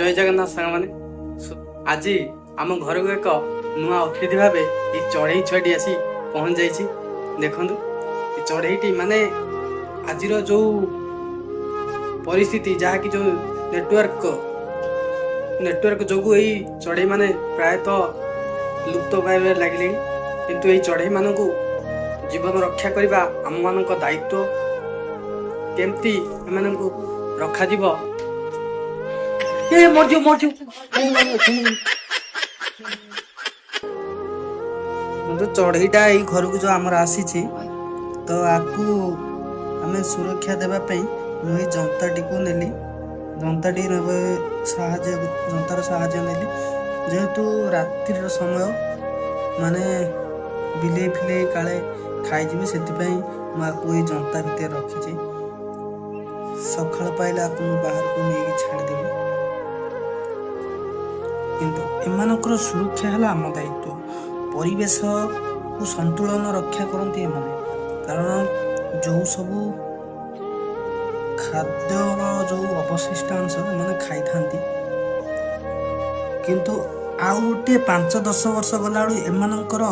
ଜୟ ଜଗନ୍ନାଥ ସାଙ୍ଗମାନେ। ଆଜି ଆମ ଘରକୁ ଏକ ନୂଆ ଅତିଥି ଭାବେ ଏଇ ଚଢ଼େଇ ଛୁଆଟି ଆସି ପହଞ୍ଚି ଯାଇଛି। ଦେଖନ୍ତୁ ଏ ଚଢ଼େଇଟି, ମାନେ ଆଜିର ଯୋଉ ପରିସ୍ଥିତି, ଯାହାକି ଯୋଉ ନେଟୱାର୍କ ଯୋଗୁଁ ଏଇ ଚଢ଼େଇ ମାନେ ପ୍ରାୟତଃ ଲୁପ୍ତ ପାଇବାରେ ଲାଗିଲେଣି। କିନ୍ତୁ ଏଇ ଚଢ଼େଇମାନଙ୍କୁ ଜୀବନ ରକ୍ଷା କରିବା ଆମମାନଙ୍କ ଦାୟିତ୍ୱ। କେମିତି ଏମାନଙ୍କୁ ରଖାଯିବ? ଏ ମରିଯିବ, ମରିଯିବ। କିନ୍ତୁ ଚଢ଼େଇଟା ଏଇ ଘରକୁ ଯେଉଁ ଆମର ଆସିଛି, ତ ଆକୁ ଆମେ ସୁରକ୍ଷା ଦେବା ପାଇଁ ମୁଁ ଏଇ ଜନ୍ତାଟିକୁ ନେଲି। ଜନ୍ତାଟି ନେବେ ସାହାଯ୍ୟ, ଜନ୍ତାର ସାହାଯ୍ୟ ନେଲି। ଯେହେତୁ ରାତ୍ରିର ସମୟ, ମାନେ ବିଲେଇ ଫିଲେଇ କାଳେ ଖାଇଯିବେ, ସେଥିପାଇଁ ମୁଁ ଆକୁ ଏଇ ଜନ୍ତା ଭିତରେ ରଖିଛି। ସକାଳ ପାଇଲେ ଆକୁ ମୁଁ ବାହାରକୁ ନେଇକି ଛାଡ଼ିଦେବି। କିନ୍ତୁ ଏମାନଙ୍କର ସୁରକ୍ଷା ହେଲା ଆମ ଦାୟିତ୍ୱ। ପରିବେଶକୁ ସନ୍ତୁଳନ ରକ୍ଷା କରନ୍ତି ଏମାନେ, କାରଣ ଯେଉଁ ସବୁ ଖାଦ୍ୟର ଯେଉଁ ଅବଶିଷ୍ଟାଂଶ ଏମାନେ ଖାଇଥାନ୍ତି। କିନ୍ତୁ ଆଉ ଗୋଟିଏ 5-10 ବର୍ଷ ଗଲାବେଳକୁ ଏମାନଙ୍କର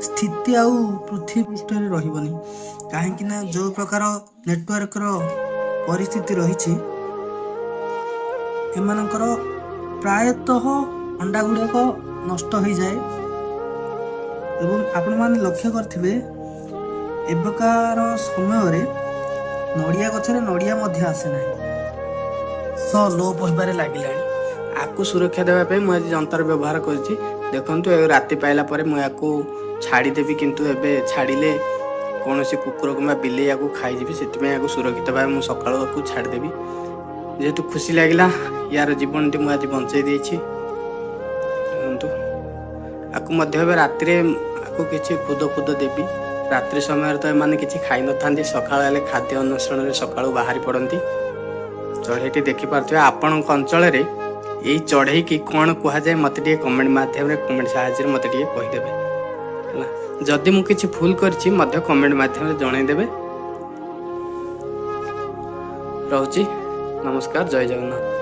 ସ୍ଥିତି ଆଉ ପୃଥିବୀ ପୃଷ୍ଠରେ ରହିବନି, କାହିଁକି ନା ଯେଉଁ ପ୍ରକାର ନେଟୱାର୍କର ପରିସ୍ଥିତି ରହିଛି, ଏମାନଙ୍କର ପ୍ରାୟତଃ ଅଣ୍ଡା ଗୁଡ଼ିକ ନଷ୍ଟ ହୋଇଯାଏ। ଏବଂ ଆପଣମାନେ ଲକ୍ଷ୍ୟ କରିଥିବେ, ଏବେକାର ସମୟରେ ନଡ଼ିଆ ଗଛରେ ନଡ଼ିଆ ମଧ୍ୟ ଆସେ ନାହିଁ। ଲୋପ ହେବାରେ ଲାଗିଲାଣି। ଆକୁ ସୁରକ୍ଷା ଦେବା ପାଇଁ ମୁଁ ଆଜି ଯନ୍ତ୍ର ବ୍ୟବହାର କରିଛି। ଦେଖନ୍ତୁ, ଏ ରାତି ପାଇଲା ପରେ ମୁଁ ୟାକୁ ଛାଡ଼ିଦେବି। କିନ୍ତୁ ଏବେ ଛାଡ଼ିଲେ କୌଣସି କୁକୁର କିମ୍ବା ବିଲେଇ ୟାକୁ ଖାଇଯିବେ। ସେଥିପାଇଁ ୟାକୁ ସୁରକ୍ଷିତ ଭାବେ ମୁଁ ସକାଳୁ ୟାକୁ ଛାଡ଼ିଦେବି। ଯେହେତୁ ଖୁସି ଲାଗିଲା, ୟାର ଜୀବନଟି ମୁଁ ଆଜି ବଞ୍ଚେଇ ଦେଇଛି। ଦେଖନ୍ତୁ, ଆକୁ ମଧ୍ୟ ଏବେ ରାତିରେ ଆକୁ କିଛି ଖୁଦ ଫୁଦ ଦେବି। ରାତ୍ରି ସମୟରେ ତ ଏମାନେ କିଛି ଖାଇନଥାନ୍ତି, ସକାଳ ହେଲେ ଖାଦ୍ୟ ଅନ୍ୱେଷଣରେ ସକାଳୁ ବାହାରି ପଡ଼ନ୍ତି। ଚଢ଼େଇଟି ଦେଖିପାରୁଥିବେ। ଆପଣଙ୍କ ଅଞ୍ଚଳରେ ଏଇ ଚଢ଼େଇକି କ'ଣ କୁହାଯାଏ, ମୋତେ ଟିକେ କମେଣ୍ଟ ମାଧ୍ୟମରେ, କମେଣ୍ଟ ସାହାଯ୍ୟରେ ମୋତେ ଟିକେ କହିଦେବେ। ହେଲା, ଯଦି ମୁଁ କିଛି ଭୁଲ କରିଛି ମଧ୍ୟ କମେଣ୍ଟ ମାଧ୍ୟମରେ ଜଣେଇଦେବେ। ରହୁଛି, ନମସ୍କାର, ଜୟ ଜଗନ୍ନାଥ।